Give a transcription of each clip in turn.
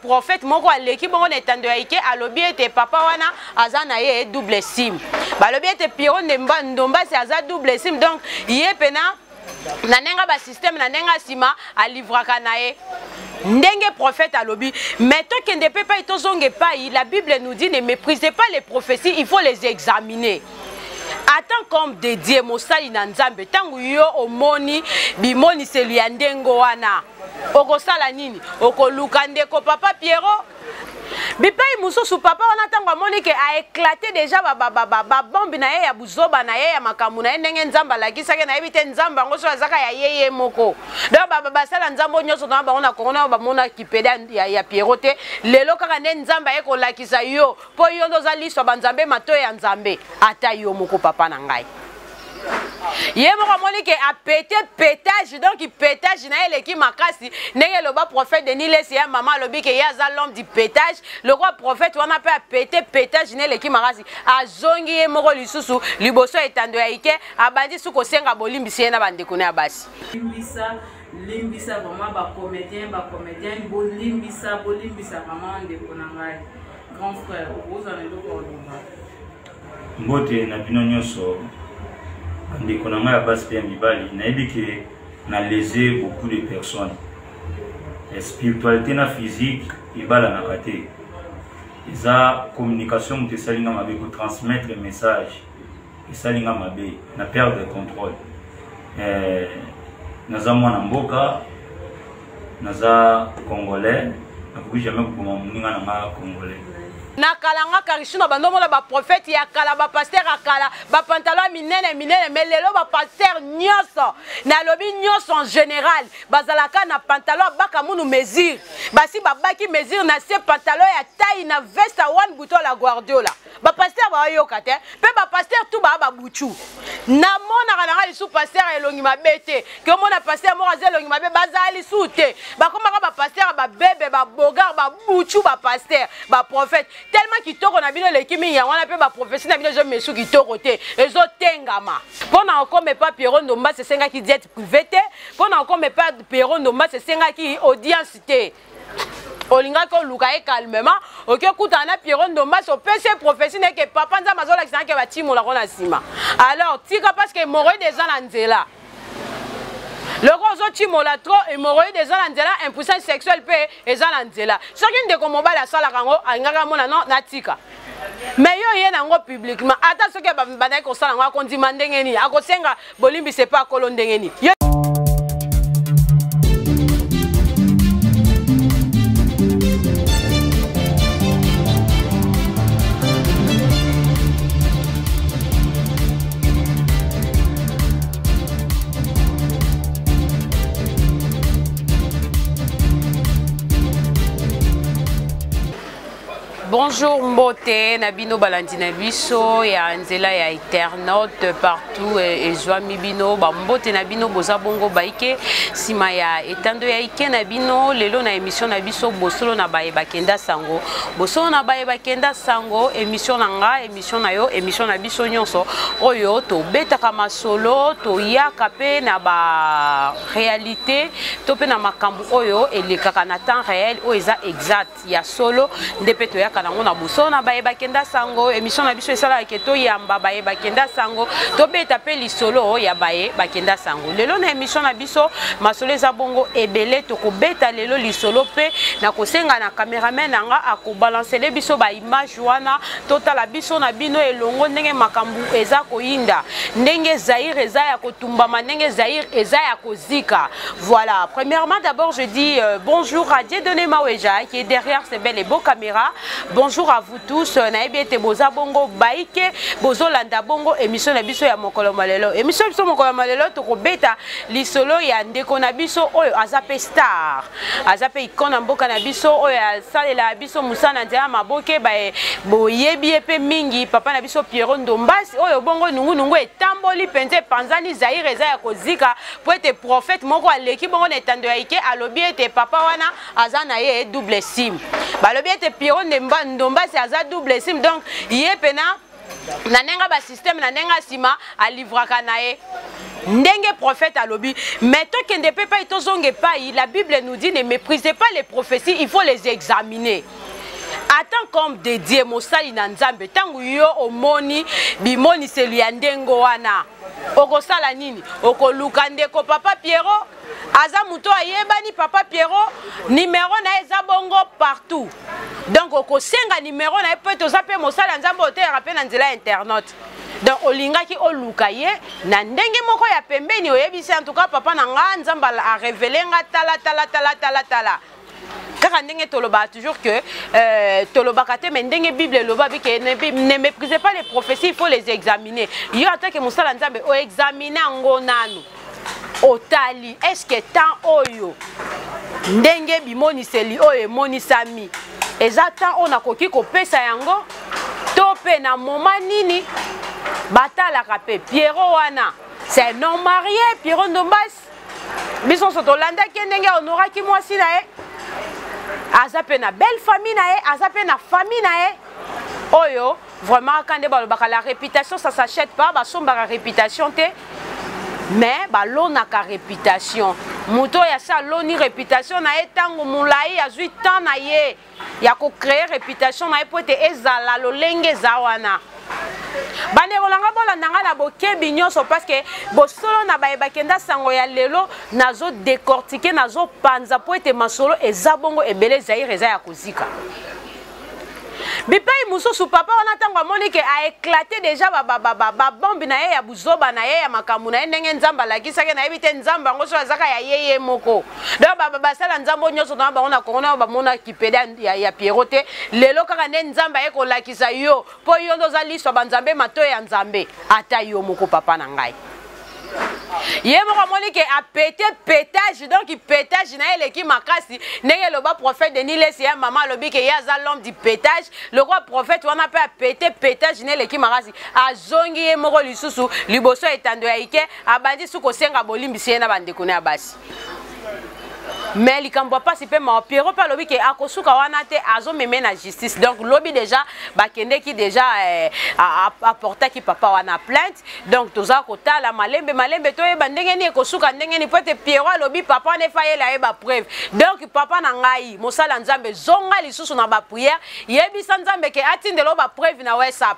prophète moko aleki bongo na etando ya ike, alobi ete papa wana aza na ye double sim. Balobi ete Pierrot Ndombasi aza double sim, donc ye pena na ndenge ba système na ndenge nsima alivraka na ye ndenge prophète alobi. Mais tokende mpe epai, tozonga epai. La Bible nous dit: ne méprisez pas les prophéties, il faut les examiner. En tant qu'homme de Dieu, mosali na Nzambe, ntango yo omoni bimoniseli ya ndenge wana, okosala nini? Okoluka ndeko papa Pierrot. Bipai mosusu, papa wana, ntango amoni ke aéclater déjà babombe na ye ya buzoba na ye, ya makambo na ye, ndenge Nzambe alakisaki, nayebi te Nzambe yango so azaka ya ye ye moko. Donc basala Nzambe nyonso tona bango na Kongo na bamona kipede ya Pierrot te. Lelo kaka nde Nzambe aye kolakisa yo, mpo yo nde oza liso ya banzambe, matoyi ya Nzambe. Ata yo moko, papa na ngai, ye moko amoni ke apéter pétage, donc pétage na ye eleki makasi. Ndenge eloba prophète Denis Lesi ya mama, alobi ke ye aza l'homme du pétage. Lokola prophète wana mpe apéter pétage na eleki makasi, azongi ye moko lisusu liboso ya etando ya ike, abandi su kosenga bolimbisi, ye na bandeko na ya basi. Limbisa, limbisa vraiment bacomédien, bacomédienne, bolimbisa, bolimbisa vraiment ndeko na ngai. Grand frère, okozala eloko ya oloba? Mbote na bino nyonso, bandeko na ngai ya basi mpe ya mibali. Nayebi ke na blessé beaucoup de personnes. Spiritualité na physique ebalanaka te. Eza communication moto esali nga mabe, kotransmettre message esali nga mabe na perdre contrôle. Naza mwana mboka, naza Congolais, nakoki jamais koboma moninga na nga Congolais. Na kala, nga Karishuna, bandomona baprophète ya kala, bapasteur ya kala, bapantalon ya minene minene. Mais lelo bapasteur nyonso, nalobi nyonso en général, bazalaka na pantalon abaka munu mesure, basi babaki mesure na se, pantalon ya taille na veste ya one bouton la Guardiola. Bapasteur baoyoka te, mpe bapasteur tu baa babuchu. Namonaka nanga lisu pasteur elongi mabe te, ke omona pasteur moko aza elongi mabe, bazala lisu te. Bakomaka bapasteur babebe, babogar, babuchu. Bapasteur, baprophète, tellement kitoko na bino eleki mingi, yango wana mpe baprophétie na bino ezomesu kitoko te, ezotengama. Mpo na okoma epa Pierrot Ndombasi, esengaki jet privé te. Mpo na okoma epa Pierrot Ndombasi, esengaki audience te. Olingaki oluka ye calmement, oki okutana na Pierrot Ndombasi, opesi ye prophétie na ye ke papa Nzambe azolakisa nake batimolako na nsima. Alors tika, parce que hémorroïde eza na nzela. Loko ozotimola trop, hémorroïde eza na nzela, impuissance sexuelle mpe eza na nzela. Soki ndeko mobali asalaka yango, alingaki amona non, natika. Mais yo ye nango publiquement, ata soki bandaki kosala yango, akondima ndenge nini? Akosenga bolimbisi epa akolo ndenge nini? Yo Bonjour, mbote na bino balandi na biso ya nzela ya internaute partout ezwami bino, bambote na bino. Boza bongo baike nsima ya etando ya ike na bino. Lelo na émission na biso Bosolo na baye bakenda sango, Bosolo na baye bakenda sango, émission na nga, émission na yo, émission na biso nyonso oyo tobetaka masolo, toyaka mpe na ba réalité to mpe na makambo oyo elekaka na temps réel, oyo eza exact ya solo nde mpe toyaka nango na Bosolo na baye bakenda sango. Émission na biso esalaka ke toyamba baye bakenda sango, tobeta mpe lisolo ya baye bakenda sango. Lelo na émission na biso, masolo eza bongo ebele. Tokobeta lelo lisolo mpe na kosenga na cameraman na nga akobalancele biso baimage wana, totala biso na bino elongo ndenge makambo eza koyinda, ndenge Zaire eza ya kotumbama, ndenge Zaire eza ya kozika. Voilà, premièrement, d'abord, je dis bonjour à Dieudonné Maweja qui est derrière ces belles et beaux caméras. Bonjour à vous tous. Nayebi ete boza bongo baike, bozolanda bongo émission na biso ya mokolo malelo. Émission biso mokolo malelo, tokobeta lisolo ya ndeko na biso oyo aza pe star. Aza pe icône na mboka na biso, oyo asalela biso mosala na nzela maboke, ba boyebi ye pe mingi, papa na biso Pierrot Ndombasi, oyo bongo nungu nungu etamboli penze, panzani, Zaire eza ya kozika, po ete prophète moko aleki bongo na etando ya ike, alobi ete papa wana aza na ye double sim. Balobi ete Pierrot Ndombasi aza double sim, donc ye pena na ndenge basystème, na ndenge nsima alivraka na ye. Ndenge prophète alobi, mais tokende mpe epai, tozonga epai. La Bible nous dit: ne méprisez pas les prophéties, il faut les examiner. En tant qu'homme de Dieu, mosali na Nzambe, ntango yo omoni bimoniseli ya ndenge wana, okosala nini? Okoluka ndeko papa Pierrot, aza moto ayebani. Papa Pierrot, nimero na ye eza bongo partout, donc okosenga nimero na ye mpo ete oza mpe mosali ya Nzambe, oteyaka mpe na nzela ya internet. Donc olingaki oluka ye na ndenge moko ya pembeni, oyebisi: en tout cas, papa na nga, Nzambe arévéler nga, tala, tala, tala, tala, tala. Kaka ndenge tolobaka toujours que tolobaka te, mais ndenge Bible eloba ke ne méprisez pas les prophéties, il faut les examiner. Yo, en tant que mosala Nzambe, oexamine yango nanu, otali est ce que temps oyo, ndenge bimoniseli oyo emonisami, eza temps oyo nakoki kopesa yango to mpe na moma nini. Batalaka mpe Pierrot wana, c'est non marié. Pierrot Ndombasi, biso nyonso tolandaki ye ndenge honoraki mwasi na ye. Aza mpe na belle famille na ye, aza mpe na famille na ye oyo vraiment kaka nde balobaka: la réputation, ça s'achète pas. Basombaka réputation te, mais balonaka réputation. Moto oyo asi aloni réputation na ye ntango molai, azwi temps na ye ya kocréer réputation na ye mpo ete ezala lolenge eza wana. Bandeko na nga, bolanda nga na bokebi nyonso, parce que bosolo na baye bakenda sango ya lelo, nazodécortiquer, nazopanza mpo ete masolo eza bongo ebele. Zaire eza ya kozika bipai mosusu. Papa wana, ntango amoni ke aéclater déjà babombe na ye ya buzoba na ye, ya makambo na ye, ndenge Nzambe alakisaki, nayebi te Nzambe yango so azaka ya ye ye moko. Donc basala Nzambe nyonso tona bango na Kongo na bamonaki pédé ya Pierrot te. Lelo kaka nde Nzambe aye kolakisa yo, mpo yo nde oza liso ya banzambe, matoyi ya Nzambe. Ata yo moko, papa na ngai, ye moko amoni ke apéter pétage, donc pétage na ye eleki makasi. Ndenge eloba prophète Denis Lesi ya mama, alobi ke ye aza l'homme du pétage. Lokola prophète wana mpe apéter pétage na eleki makasi, azongi ye moko lisusu liboso ya etando ya ike, abandi su kosenga bolimbisi, ye na bandeko na ya basi. Mais likambo ya mpasi mpe mawa, Pierrot mpe alobi ke akosuka wana te, azomeme na justice. Donc lobi déjà bakendeki déjà, aportaki papa wana plainte. Donc toza kotala malembe malembe, toyeba ndenge nini ekosuka, ndenge nini, po ete Pierrot alobi papa wana efa yela ye bapreuve. Donc papa na ngai, mosala Nzambe, zonga lisusu na baprière, yebisa Nzambe ke atindela o bapreuve na WhatsApp.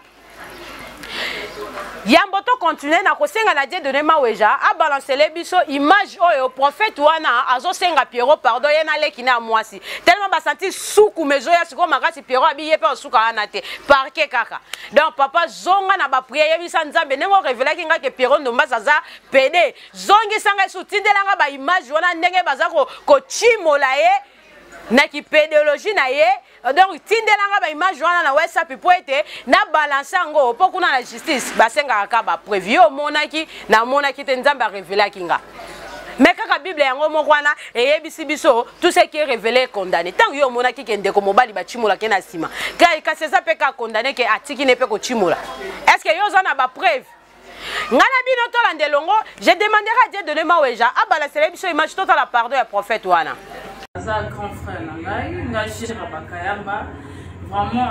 Yambo tocontinuer na kosenga na Dieudonné Maweja abalancele biso image oyo prophète wana azosenga Pierrot pardon, ye naleki na mwasi. Tellement basanti suku mezoya sikoyo makasi, Pierrot abi ye mpe osuka wana te, parke kaka. Donc papa, zonga na baprière, yebisa Nzambe ndenge orévélaki nga ke Pierrot Ndombasi aza pédé, zongisa ngai su, tindela nga baimage wana ndenge baza kotimola ye na kipédologie na ye. Donc tindelanga baimage wana na WhatsApp mpo ete na balance yango, mpo kuna na justice basengaka ka bapreuve. Yo omonaki, namonaki te, Nzambe arévélaki nga. Mais kaka Bible yango moko wana eyebisi biso: tout ce qui est révélé est condamné. Ntango yo omonaki ke ndeko mobali bacimolaki na nsima, kasi eza mpe ka condamné ke atiki ne mpe kocimola. Est ce que yo oza na bapreuve? Ngai na bino tolanda elongo. Je demanderai à Dieudonné Maweja abalancela biso image, totala pardon ya prophète wana. Aza grand frère na ngai, ngai Shira Bakayamba. Vraiment,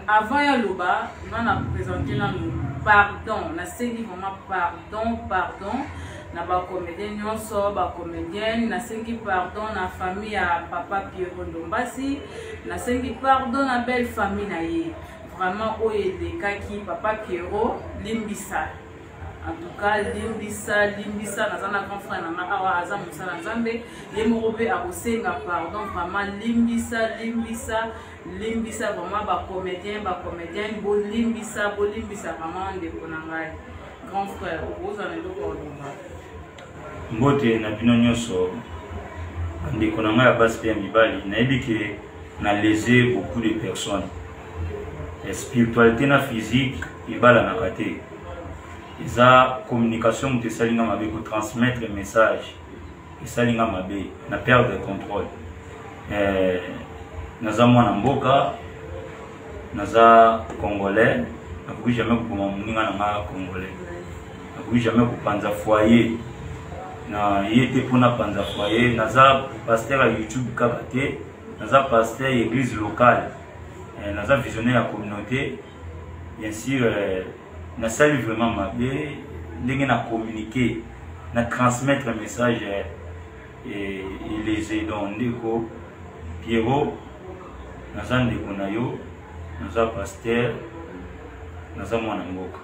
avant ya loba nga na présente nanu pardon, nasengi vraiment pardon, pardon na bacomédien nyonso, bacomédienne. Nasengi pardon na famille ya papa Pierrot Ndombasi, nasengi pardon na belle famille na ye. Vraiment, oyo elekaki, papa Pierrot, limbisa. En tout cas, limbisa, limbisa. Naza na grand frère na nga awa, aza mosala Nzambe, ye moko mpe akosenga pardon. Vraiment, limbisa, limbisa, limbisa. Vraiment, bacomédien, bacomédienne, bolimbisa, bolimbisa vraiment ndeko na ngai. Grand frère, okozala eloko ya oloba? Mbote na bino nyonso, bandeko na ngai ya basi mpe ya mibali. Nayebi ke na blessé beaucoup de personnes. Spiritualité na physique ebalanaka te. Eza communication moto esali nga mabe, kotransmettre message esali nga mabe, na perdre contrôle. Naza mwana mboka, naza Congolais, nakoki jamais koboma moninga na nga Congolais, nakoki jamais kopanza foyer na ye te. Mpona panza foyer, naza pasteur ya YouTube kaka te, naza pasteur ya église locale, naza visionnaire ya communauté, bien sûr. Nasali vraiment mabe. ndenge na communiquer, na transmettre message elese. Donc ndeko Pierrot, naza ndeko na yo, naza pasteur, naza mwana mboka.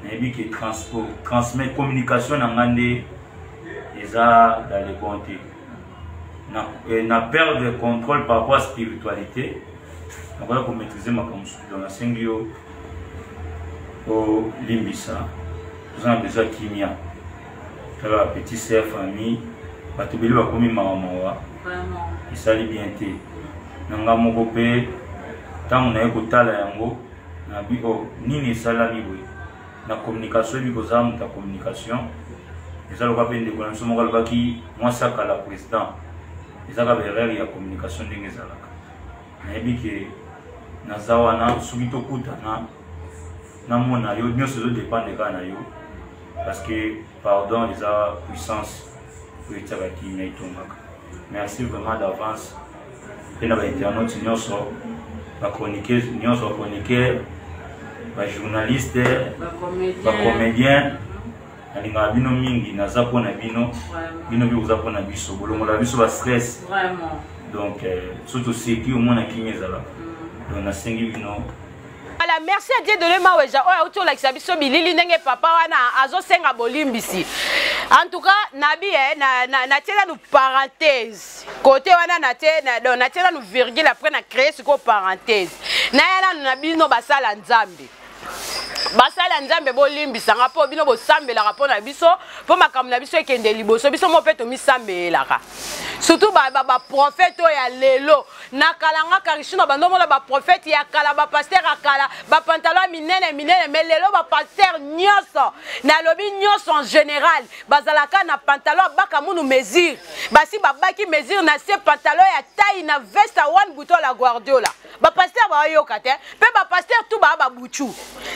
Nayebi ke transport, transmettre communication na nga nde eza dans le bon te, na perdre contrôle par rapport à spiritualité, nakoya komaîtrise makambo mosusu. Donc nasengi yo olimbisa, toza na besoin kimia. Tala ba petit sœur, famille, bato ebele bakomi mawa mawa, esali bien te. Na nga moko mpe, ntango naye kotala yango, nabi o oh, nini esalami boye na communication. Ebi kozala moto ya communication eza lokola mpe ndeko na biso moko alobaki, mwasi akala président, ezaka baerreur ya communication ndenge ezalaka. Nayebi ke naza wana, soki tokutana, namona yo, nyonso ezodépendre kaka na yo, parce que pardon eza puissance oyo etiaka kimia, etongaka. Merci vraiment d'avance mpe na bainternaute nyonso, bachroniqueuse nyonso, bachroniqueur, bajournaliste, bacomédien, nalingaka bino mingi. Naza mpo na bino, bino mpe koza mpo na biso, bolongola biso bastress. Donc so toseki, omona kimia ezalaka. Donc nasengi bino. Voilà, merci à Dieu de Maweja oyo auti olakisa biso bilili ndenge papa wana azosenga bolimbisi. En tout cas, nabi eh, na na na tie nanu parenthèse. Côté wana na tie na donc na tie nanu virgule, après na créer siko parenthèse. Na ya nanu na bino basala Nzambe. Basala Nzambe, bolimbisanga mpo bino bosambelaka mpo na biso, mpo makambo na biso ekende liboso. Biso mo mpe tomisambelaka, surtout baprophète oyo ya lelo. Na kala nga Karishino bandomona baprophète ya kala, bapasteur ya kala, bapantalon ya minene minene, mais lelo bapasteur nyonso, nalobi nyonso en général, bazalaka na pantalon abaka munu mesure, basi babaki mesure na se, pantalon ya taille na veste ya one bouton la Guardiola. Bapasteur bayoka te, mpe bapasteur tu baa babuchu.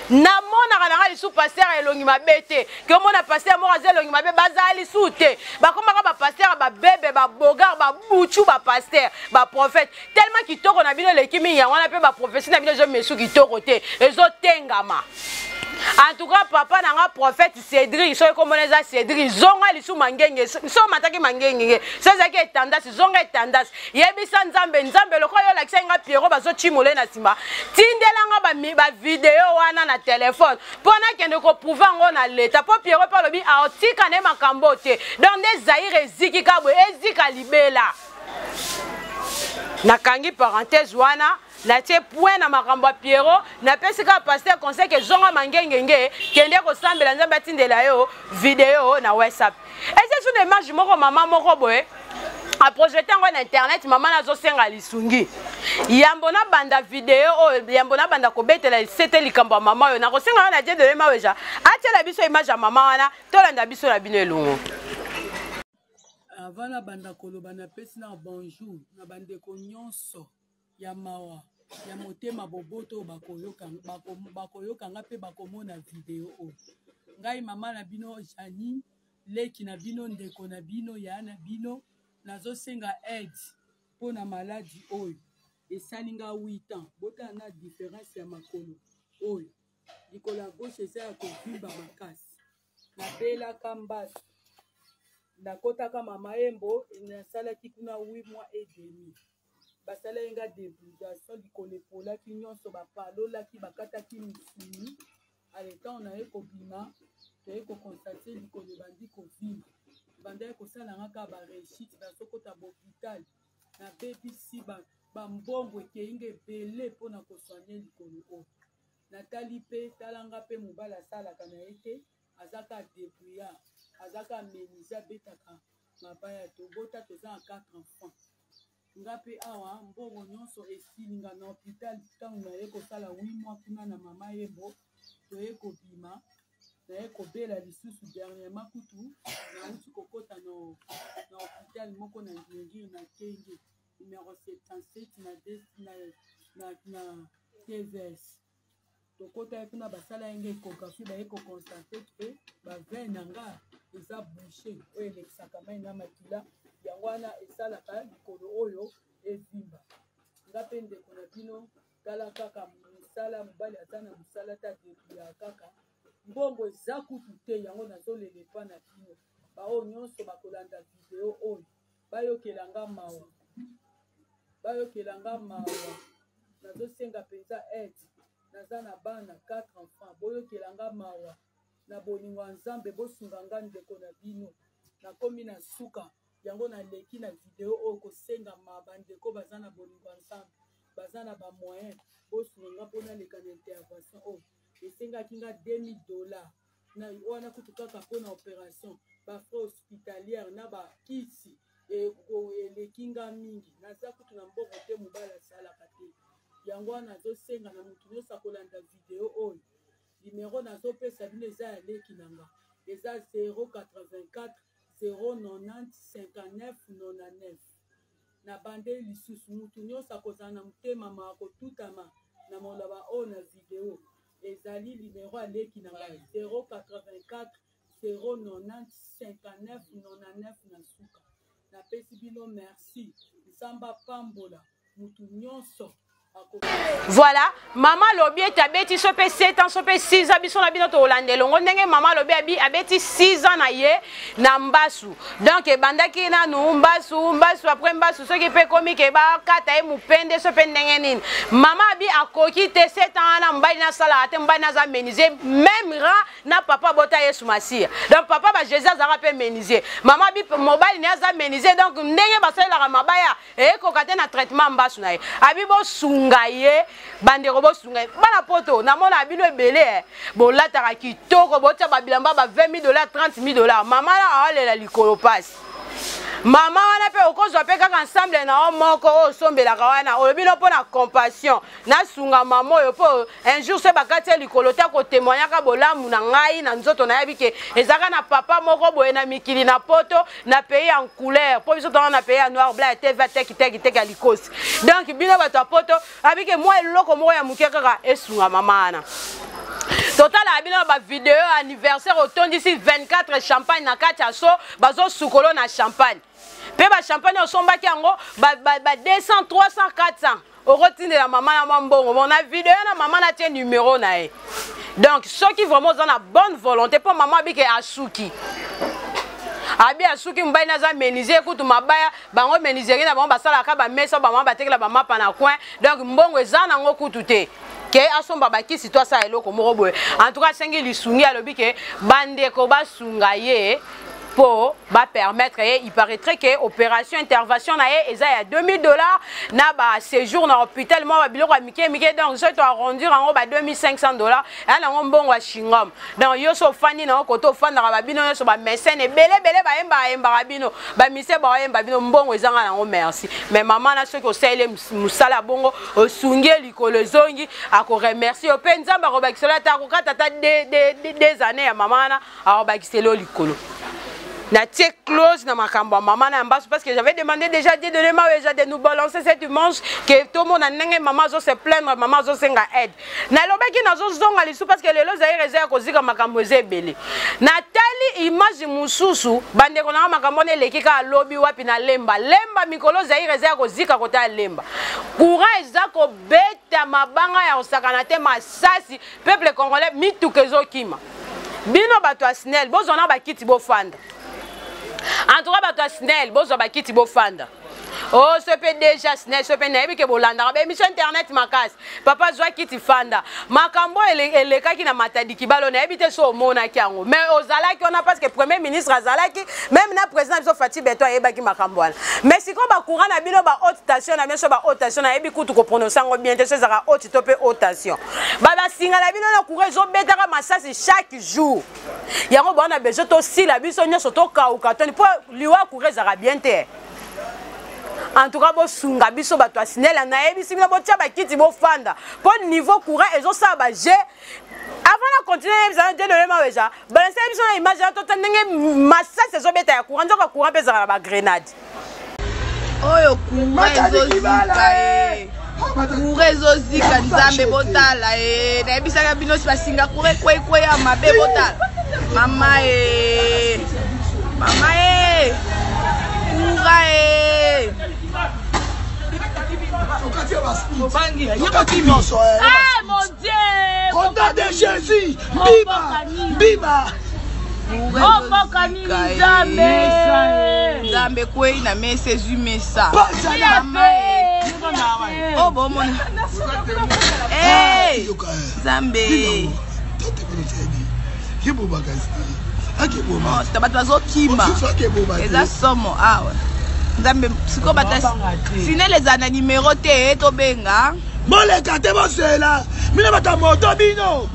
Namonaka nanga lisu pasteur elongi mabe te, ke omona pasteur moko aza elongi mabe, bazala lisu te. Bakomaka bapasteur babebe, babogar, babuchu, bapasteur, baprophète tellement kitoko na bino eleki mingi, yango wana mpe baprophétie na bino ezomesu kitoko te, ezotengama. En tout cas, papa na nga prophète Cédric, soki komona eza Cédric, zonga lisu mangenge. So omataki mangengenge, so ezalaki etandasi, zonga etandasi. Yebisa Nzambe: Nzambe, lokola yo olakisaki nga Piero bazotimola ye na nsima, tindela nga bavideo wana na telefone mpo nakende koprouver yango na leta, mpo Piero mpe alobi aotika na ye makambo te. Donc nde Zaire eziki ka boye, ezika libela. Nakangi parenthèse wana, natie point na makambo ya Piero. Napesi kaka pasteur conseil ke zonga mangengenge, kende kosambela, Nzambe atindela yo video na WhatsApp. Eza su na image moko, mama moko boye aprojeter yango na internet, mama nazosenga lisungi. Yambo nabanda video oyo, yambo nabanda kobetela sete likambo ya mama oyo, nakosenga yo na Dieu de Maweja atiela biso image ya mama wana, tolanda biso na bino elongo. Avant nabanda koloba, napesi na bonjour na bandeko nyonso ya mawa, ya motema boboto oyo bakoyoka nga mpe bakomona video oyo. Ngai mama na bino Janine, leki na bino, ndeko na bino, ya na bino, nazosenga aide mpo na maladi oyo esali nga 8 ans. Botala na différence ya makolo oyo, likolo ya gauche eza ya kovimba makasi. Nabelaka mbasu, nakotaka Mama Yembo, nasalaki kuna 8 mois et demi. Basalaki nga débrisation, likolo epolaki nyonso, bapalolaki, bakataki misuni. Ale, ntango naye kobima, toye koconstater likolo ebandi kovimba, ebandaki kosala nga kaka barechute. Nazokota bahôpital, nabebisi bambongo, ekei nga ebele mpona kosoigner likolo oyo. Natali mpe talanga mpe mobali asalaka na ye te, aza kaka débrouillard, aza kaka menuisier, abetaka mabaya. Tobota, toza na 4 enfants. Nga mpe awa mbongo nyonso esili nga na hôpital. Ntango naye kosala 8 mois kuna na Mama Yembo, toye kobima, naye kobela lisusu. Dernièrement kutu nauti kokɔta na hôpital moko na Ngiri, na Kenge numéro 77 na TVS. Tokota ye kuna, basala ye nge échographie, baye koconstater ke baveine na nga eza bouché, oyo elekisaka mai na makila. Yango wana esalaka likolo oyo evimba. Nga mpe ndeko na bino, tala kaka mosala, mobali aza na mosala te, adébrouillaka kaka. Mbongo eza kutu te, yango nazolela epa na bino. Baoyo nyonso bakolanda video oyo bayokela nga mawa, bayokela nga mawa. Nazosenga mpenza aide, naza na bana 4 enfants, boyokela nga mawa na bolingo ya Nzambe, bosunga nga ndeko na bino. Nakomi na suka, yango naleki na video oyo kosenga ma bandeko baza na bolingo ya Nzambe, baza na ba moyen, bosunga nga mpo naleka na intervention oyo. Esengaki nga 2000 $ na wana kutu kaka mpona opération, ba frais hospitalière na bakisi eleki nga mingi. Naza kutu na mbongo te, mobali asalaka te. Yango wana nazosenga na motu nyonso akolanda video oyo, numero nazopesa bino eza ya leki na nga, eza 084 090 59 99. Na bandeli lisusu, mutu nyonso akozala na motema mawa kotutama na moloba oyo na video, ezali numero ya leki na ngai, 084 090 59 99 na suka. Napesi bino merci, Nzambe apambola mutu nyonso. Voilà, mama alobi ete abeti so mpe 7 ans, so mpe 6 ans. Biso na bino tokolanda elongo ndenge mama alobi abi abeti 6 ans na ye na mbasu. Donc ebandaki nanu mbasu, mbasu après mbasu, soki mpe ekomi ke bakata ye mopende so mpe ndenge nini. Mama abi akoki te 7 ans wana, mobali nasalaka te, mobali naza menuisier, même rang na papa bota Yesu Masiya. Donc papa ba Jésus azalaka mpe menuisier, mama abi mobali ne aza menuisier. Donc ndenge basalelaka mabaya ekoka te na traitement mbasu na ye. Abi bosunga ye, bandeko, bosunga ye. Bana poto, namona bino ebele, bolataka kitoko, botia babilamba ba 20 000 $, 30 000 $. Mama na aolela likolo pasi. Mama wana mpe okozwa mpe kaka ensemble na yo moko oyo osombelaka wana, olobi no mpo na compassion nasunga mama oyo, mpo un jour so bakati ye likolo te, akotémoignaka bolamu na ngai na nzoto. Nayebi ke ezalaka na papa moko boye na mikili na poto, na pays en couleur, mpo biso tona na pays ya noir blanc, ya tv teki teki teki ya likosi. Donc bino bato ya poto, abike mwa eloko moko ya moke kaka esunga mama wana. Totalaka bino na bavideo anniversaire, otondisi 24 champagne na kati ya so, bazosukolo na champagne, mpe bachampagne osombaki yango ba 200, 300, 400, okotindela mama na mwa mbongo. Bon, na video na mama natie numero na ye. Donc soki vraiment oza na bonne volonté, mpo mama abike asuki, abi asuki, mobali naza menuisier kutu mabaya, bango menuiserie na bango basalaka bamesa, bamama batekela bamapa na coin. Donc mbongo eza nango kutu te ke asomba bakisi to asala eloko moko boye. En tout cas asengi lisungi, alobi ke bandeko basunga ye mpo bapermettre ye. Il paraîtrait ke opération, intervention na ye eza ya 2000 $ na baséjour na hôpital, mwa babiloko ya mike mike. Donc soki toarrondir yango ba 2500 $, eya nango mbongo ya chingom. Donc yo so ofandi nango kote ofandaka, babino nyonso bamécène ebele ebele bayembaka yembaka bino, bamise baoyemba bino, mbongo ezanga nango. Merci. Mais mama na soki osaleli mosala bongo, osungi ye, likolo ezongi, akoremercie yo mpe Nzambe akobakisela. Ata akokata ata 2 années ya mama wana, akobakisela yo likolo. Natie close na makambo ya mama na ya mbasu, parce que j'avais demandé déjà Dieu de ma déjà de nous balancer cette manche que tomona ndenge mama azo se plaindre, mama azosenga aide. Nalobaki nazozonga lisusu parce que lelo Zaire eza ya kozika, makambo eza ebele. Natali image mosusu, bandeko nanga, makambo wana eleki kaka lobi wapi na Lemba. Lemba mikolo Zaire eza ya kozika, kota ya Lemba courant eza kobeta mabanga ya kosakana te, masasi, peuple congolais, mituka ezokima. Bino bato ya SNEL, bozwa na bakiti bofanda. En tout cas bato ya SNEL, bozwa bakiti bofanda. Oh, so mpe déjà SNEL, so mpe nayebi ke bolandaka baémission internet makasi. Papa, zwa kiti fanda. Makambo elekaki na Matadi Kibalo, nayebi te so omonaki yango, mais ozalaki wana parce que premier ministre azalaki même na président biso Fatshi Béton ayebaki makambo wana. Mais sikoyo bacourant na bino, ba haute tension na biso, ba haute tension, nayebi kutu koprononce yango bien te, so ezalaka haute to mpe haute tension, babasinga na bino na courant ezobetaka masasi chaque jour. Yango bwana besoin tosila biso nyonso, tokauka toni, mpo liwa courant ezalaka bien te. En tout cas bosunga biso bato ya SNEL, nayebisi bino, botia bakiti bofanda, mpo niveau courant ezosala baje. Avant na continue, yebisa Dieu de maweja, balanse biso na image ya tota ndenge masasi ezobeta ya courant. Nzoka courant mpe ezalaka na bagrenade. Oyo courant ezozika e, courant ezozika. Nzambe, botala e, nayebisaka bino si basinga courant ekweikwei ya mabe. Botala mama e, mama e, courant e. Tokati ya baspeed. Tokati nyonso. Ah mon Dieu! Au nom de Jésus, bima, bima. Mboka nini Nzambe? Nzambe ekwei na mesa ezwi mesa. Oh bomona. Hey! Nzambe. Bato bazokima. Eza somo awa. Nzambe sikoyo bato sinele ezala na nimero te tobenga. Boleka te bozela bino bato ya moto bino.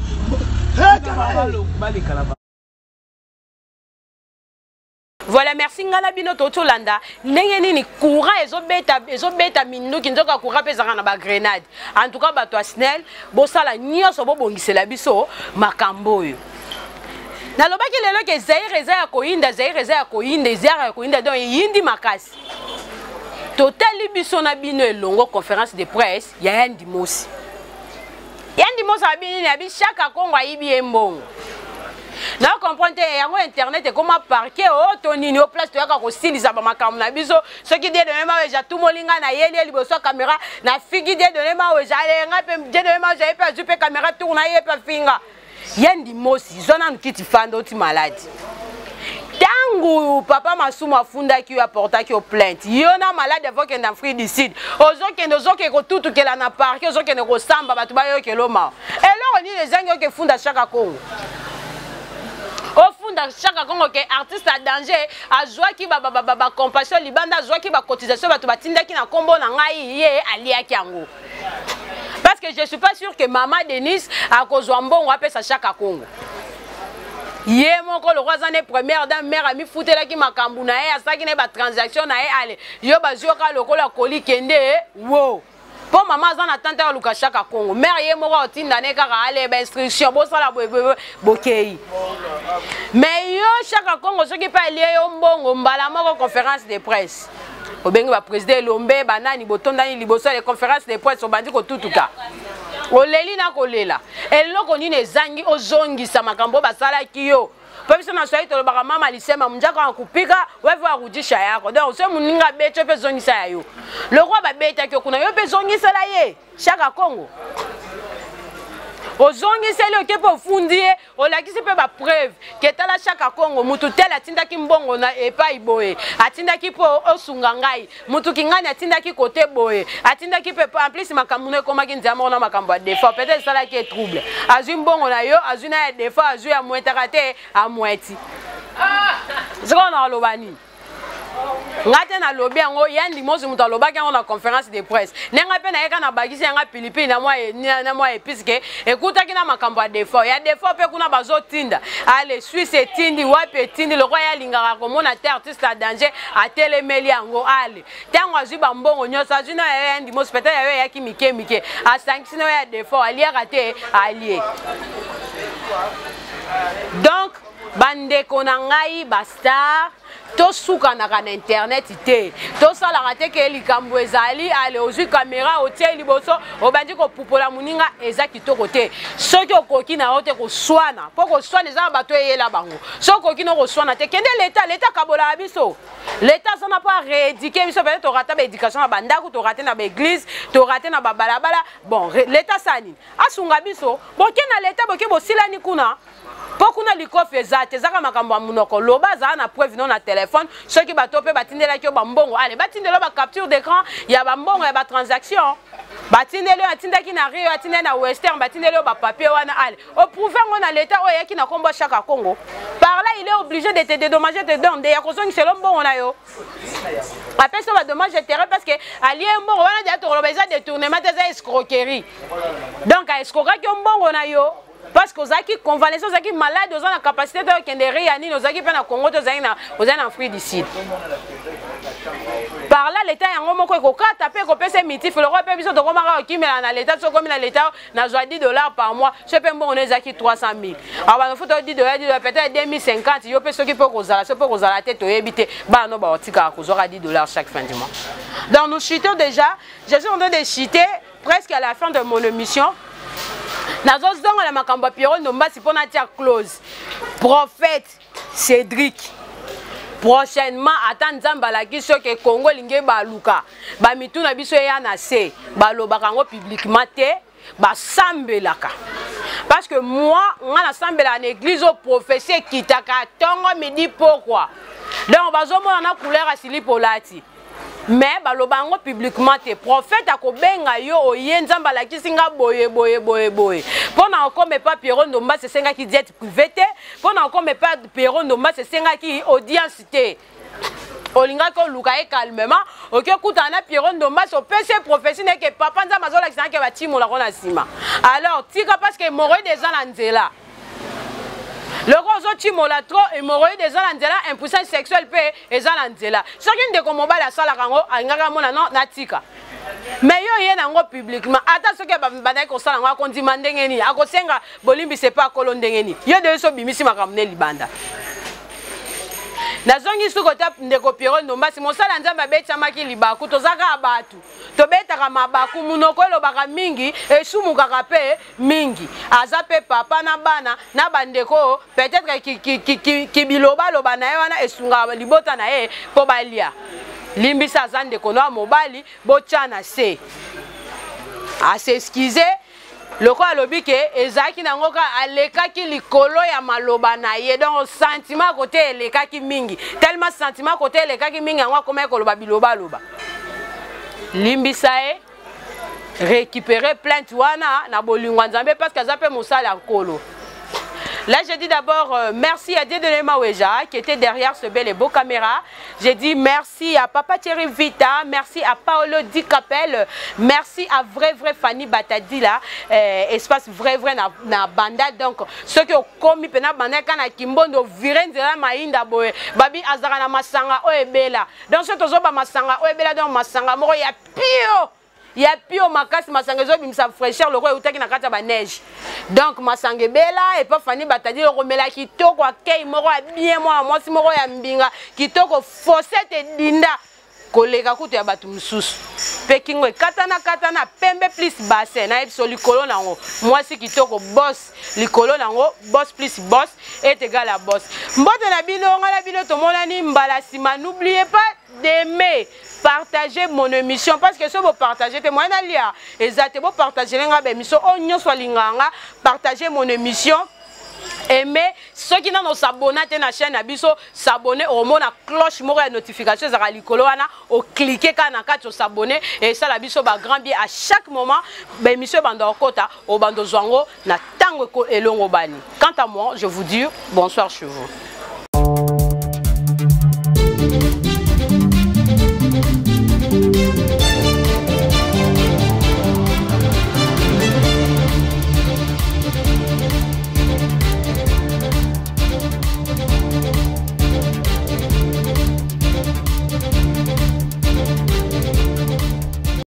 Voilà, merci ngala bino totolanda ndenge nini courant ezobeta ezobeta minduki nzoka courant mpe ezalaka na bagrenade. En tout cas bato ya SNEL bosala nyonso bobongisela biso makambo oyo. Nalobaki lelo ke Zaire eza ya koyinda, Zaire eza ya koyinda, Zaire ya koyinda, donc eyindi makasi. Totali biso na bino elongo conférence de presse ya Yandi Mosi. Yandi Mosi abi nini? Abi Shaka Kongo ayibi ye mbongo. Na comprendre te yango internet ekoma parquet o to nini o place toyaka kosilisa ba makambo na biso soki Dieudonné Maweja atumoli ngai na yeli ye liboso ya kamera na figi Dieudonné Maweja ale ngai mpe Dieudonné Maweja ye mpe azwi mpe kamera tour na ye mpe afinga Yandi Mosi zwa nanu kiti fanda oti maladi ntango papa masumu afundaki yo aportaki yo plainte yo na malade avokende afrique du sud ozokende ozokende kotutukela na parke ozokende kosamba bato bayokelo mawa eloko nini ezangi oke funda Shaka Kongo ofunda Shaka Kongo ke artiste ya danger azwaki bacompassion libanda azwaki bacotisation bato batindaki na nkombo na ngai ye aliaki yango parce que je suis pas sûr que mama Denise akozwa mbongo apesa Shaka Kongo ye moko lokola aza ne première dame mare amifutelaki makambo na ye asalaki na ye batransaction na ye ale yo bazwi yo kaka lokola koli kende wo mpo mama aza na tante aluka Shaka Kongo mare ye moko akotinda ne kaka ale bainstruction bosala boye bokei mais yo Shaka Kongo soki mpe alie yo mbongo mbala moko conférence de presse obengi baprésident elombe banani botondani liboso ya conférence de presse obandi kotutuka oleli na kolela eloko nini ezangi ozongisa makambo oyo basalaki yo mpo biso na swahili tolobaka mama lisema munjaka akupika wewe arudisha yako donc soki moninga abeti yo mpe zongisa ya yo lokola babetaki yo kuna yo mpe zongisela ye Shaka Kongo ozongiseli oke mpe ofundi ye olakisi mpe bapreuve ke tala Shaka Kongo mutu tel atindaki mbongo na epai boye atindaki mpo osunga ngai mutu kingani atindaki kote boye atindaki mpe en plus makambo no ekomaki nzela moko na makambo ya defort peut-être esalaki ye trouble azwi mbongo na yo azwi na ya defort azwi amwetaka te amweti sikoyo na aloba nini nga te nalobi yango yandi mosi moto alobaki yango na conférence de presse nde ngai mpe nayeka nabakisi yanga pilipili na mwa na mwa epice ke ekutaki na makambo ya defort ya defort mpe kuna bazotinda ale suisse etindi wapi etindi lokola ye alingaka komona te artiste ya danger atelemeli yango ale ntango azwi bambongo nyonso azwi na yayo yandi mosi peut-être yayo eyaki mike mike asangisi na yo ya defort aliaka te alie donc bandeko na ngai bastar tosukanaka na internet te tosalaka te ke likambo ezali ale ozwi kamera otie liboso obandi kopupola moninga eza kitoko te soki okoki na yo te koswana mpo koswana eza na bato eyela bango soki okoki na koswana te kende leta leta akabolaka biso leta aza na mpo areédike biso peut-être torata baéducation na bandako torate na baeglise torate na babalabala bon leta asala nini asunga biso boke na leta boke bosilani kuna mpo kuna likofi eza te ezaka makambo ya monoko loba azala na preuve no na telefone soki bato mpe batindelaki yo bambongo ale batindela yo bacapture d'écran ya bambongo ya batransaction batindeli yo atindaki na rio atindeli na western batindeli yo bapapier wana ale oprouve yango na leta oyo eyaki na nkombo ya Shaka Congo par là il est obligé de te dédommager te donne ya kozongisela mbongo na yo apesi yo badommage intérêt parce que alie mbongo wana deya tokoloba eza détournement te eza escroquerie donc aescrokaki yo mbongo na yo parce que ozalaki convalescent ozalaki malade oza na capacité te okende ria nini ozalaki mpe na congo te ozalaki na ozali na afrique du sud par là leta yango moko ekokata mpe ekopesa mitif lokola mpe biso tokomaka kokimela na leta soki okomi na leta nazwa 10 dollars par mois soki mpe mbongo no ezalaki 300 000 awa banofuta 10 dollars 10 dollars peut-être 2050 yo mpe soki mpe okozala soki mpe okozala te toyebi te bana no baotikaka kozwaka 10 dollars chaque fin du mois. Donc nous chutons déjà, je suis en train de chuter presque à la fin de mon émission. Nazozongola makambo ya Pierrot Ndombasi mpo natia close. Prophète Cédric. Prochainement, ata Nzambe alakisi yo ke Congo elingi ebaluka, bamitu na biso eya na se, balobaka yango publiquement te, basambelaka. Parce que moi, nga nasambelaka na église oyo prophétie ekitaka tongo midi pokwa. Donc bazomona na couleur ya silipo olati. Mais baloba yango publiquement te. Prophète akobenga yo oye, Nzambe alakisi nga boye boye boye boye. Mpo na okoma epa Pierrot Ndombasi esengaki diète privée te, mpo na okoma epa Pierrot Ndombasi esengaki audience te. Olingaki oluka ye calmement, oki okutana na Pierrot Ndombasi, opesi ye prophétie na ye ke papa Nzambe azolakisa nga ke batimolako na nsima. Alors tika, parce que hémorroïde eza na nzela. Loko ozotimola trop, hémorroïde eza na nzela, impuissance sexuelle mpe eza na nzela. Soki ndeko mobali asalaka yango, alingaki amona non, natika. Mais yo ye nango publiquement, ata soki bandaki kosala yango, akondima ndenge nini? Akosenga bolimbisi epa akolo ndenge nini? Yo de so obimisi makambo ne libanda. Nazongi suko ta ndeko Pierrot Ndombasi, mosala Nzambe abetisamaki libaku, toza kaka bato. Tobetaka mabaku, munoko elobaka mingi, esumukaka pe mingi. Aza pe papa na bana na bandeko, peut-être kibilobaloba na ye wana esungaka libota na ye po balia. Limbisa, aza ndeko na mobali, botya na se. A s'excuser lokola alobi ke ezalaki nango kaka alekaki likolo ya maloba na ye, donc sentiment kote elekaki mingi, tellement sentiment kote elekaki mingi, yango akomaki koloba bilobaloba. Limbisa ye, récupérer plainte wana na bolingo ya Nzambe, parce que aza mpe mosali ya Nkolo. Là, je dis d'abord merci à Dieudonné Maweja qui était derrière ce bel et beau caméra. J'ai dit merci à Papa Thierry Vita, merci à Paolo Di Capel, merci à vrai vrai Fanny Batadila, espace vrai vrai na banda. Donc, ceux qui ont commis pena banda kana kimbondo viré nzela mainda boye, babi azara na masanga oebela. Donc ceux tozo ba masanga oebela, donc masanga moko ya pio. Ya pio makasi, masanga ezobimisa fraîcheur lokola eutaki na kati ya ba neige. Donc masanga ebela epa Fanny Batadi, okomela kitoko, akei moko ya bien, mwana mwasi moko ya mbinga kitoko, fossette edinda koleka kutu ya bato mosusu. Pe kingo ekatana katana pembe plus bassin, nayebi so likolo nango mwasi kitoko boss, likolo nango boss plus boss est égal à boss. Mbote na bino, nga na bino tomonani mbala sima. N'oubliez pas d'aimer, partager mon émission, parce que si vous partagez, moi nalia exactement, partager nga ba émission o nyonso alinganga, partager mon émission, aimer. Ceux qui n'ont s'abonné à la chaîne na biso, s'abonner au mona cloche moko ya notification ezaka likolo wana, o cliquer ka na kati o s'abonner, et ça la biso ba grand bien à chaque moment ba émission bando okota o bando zwango na tango elongo bani. Quant à moi, je vous dis bonsoir chez vous.